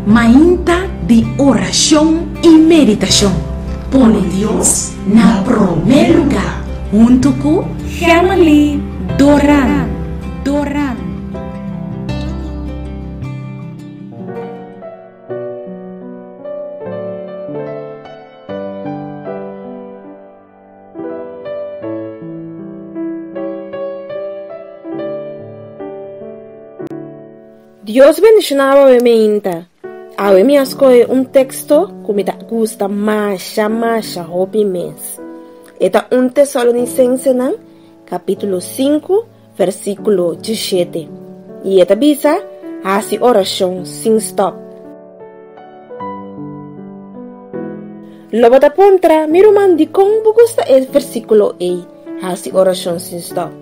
Mainta di orashon i meditashon. Pone Dios na promé lugá huntu ku Gemily Doran. Doran. Dios bendiciona bo awe meinta. Awe mi a scoge un texto cu mi ta gusta masha masha hopi mes. E ta un Tesalonicensenan capitulo 5 versiculo 17. Y e ta bisa, Haci oracion sin stop. Lo bo ta puntra, Mi ruman, dikon bo gusta e versíkulo ei, Hasi orashon sin stòp?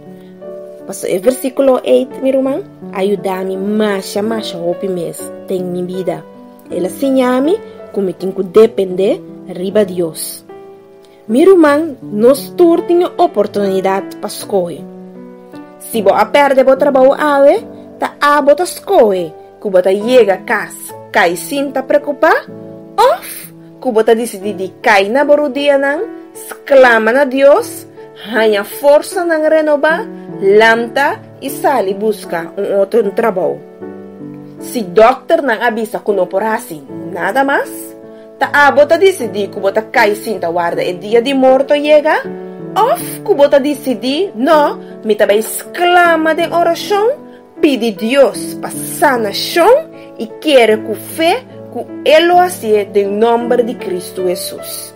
Pasobra e versíkulo ei, mi ruman, a yuda mi masha masha hopi mes den mi bida. El a siña mi ku mi tin ku dependé riba Dios. Mi ruman, nos tur tin e oportunidat pa skohe. Si bo a pèrdè bo trabou awe, ta abo ta skohe ku bo ta yega kas kai sin ta preokupá òf ku bo ta disidí di kai na bo rudianan, sklama na Dios, haña forsanan renobá, lanta i sali buska un otro trabou. Si dòkternan a bisa ku no por hasi nada mas, Ta abo ta disidí ku bo ta kai sinta warda e dia di morto yega? Òf ku bo ta disidí, No, mi ta bai sklama den orashon, pidi Dios pa sanashon i kere ku fe ku E lo hasié den nòmber di Kristu Hesus.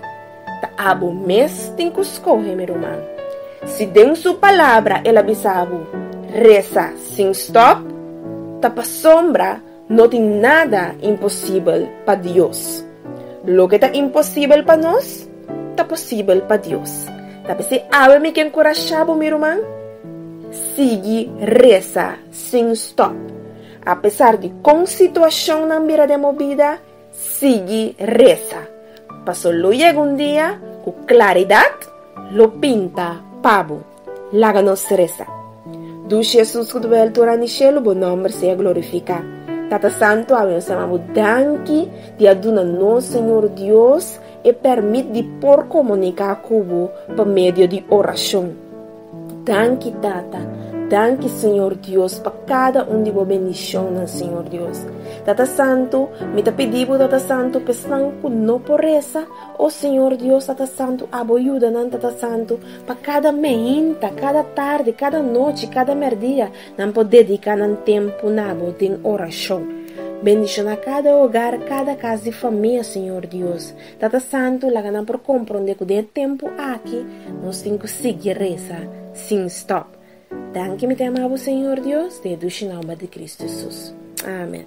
Ta abo mes tin ku skohe, mi ruman. Si den Su Palabra El a bisa bo, Resa sin stòp, ta pasobra No tin nada imposibel pa Dios. Loke ta imposibel pa nos, ta posibel pa Dios. Ta p'esei awe mi ke enkurashá bo, mi ruman, sigui resa sin stòp. Apesar di kon situashonnan bira den bo bida, sigui resa. Paso lo yega un dia ku klaridat lo pinta pa bo. Laga nos resa. Dushi Hesus ku ta bai altura di shelu, bo nòmber sea glorifiká. Tata Santu, awe nos ta yama bo danki di a duna nos, Señor Dios, e pèrmit di por komuniká ku bo pa medio di orashon. Danki, Tata. Danki, Señor Dios, pa kada un di bo bendishonnan, Señor Dios. Tata Santu, mi ta pidi bo, Tata Santu, pa esnan ku no por resa, o Señor Dios, Tata Santu, abo yuda nan, Tata Santu, Pa kada meinta, kada tardi, kada nochi, kada merdia, nan por dediká nan tempu na bo den orashon. Bendishoná kada hogar, kada kas di famia, Señor Dios. Tata Santu, laga nan por komprondé ku den e tempu aki nos tin ku sigui resa sin stòp. Danki mi ta yama bo, Señor Dios, den e dushi nòmber di Kristu Hesus. Amen.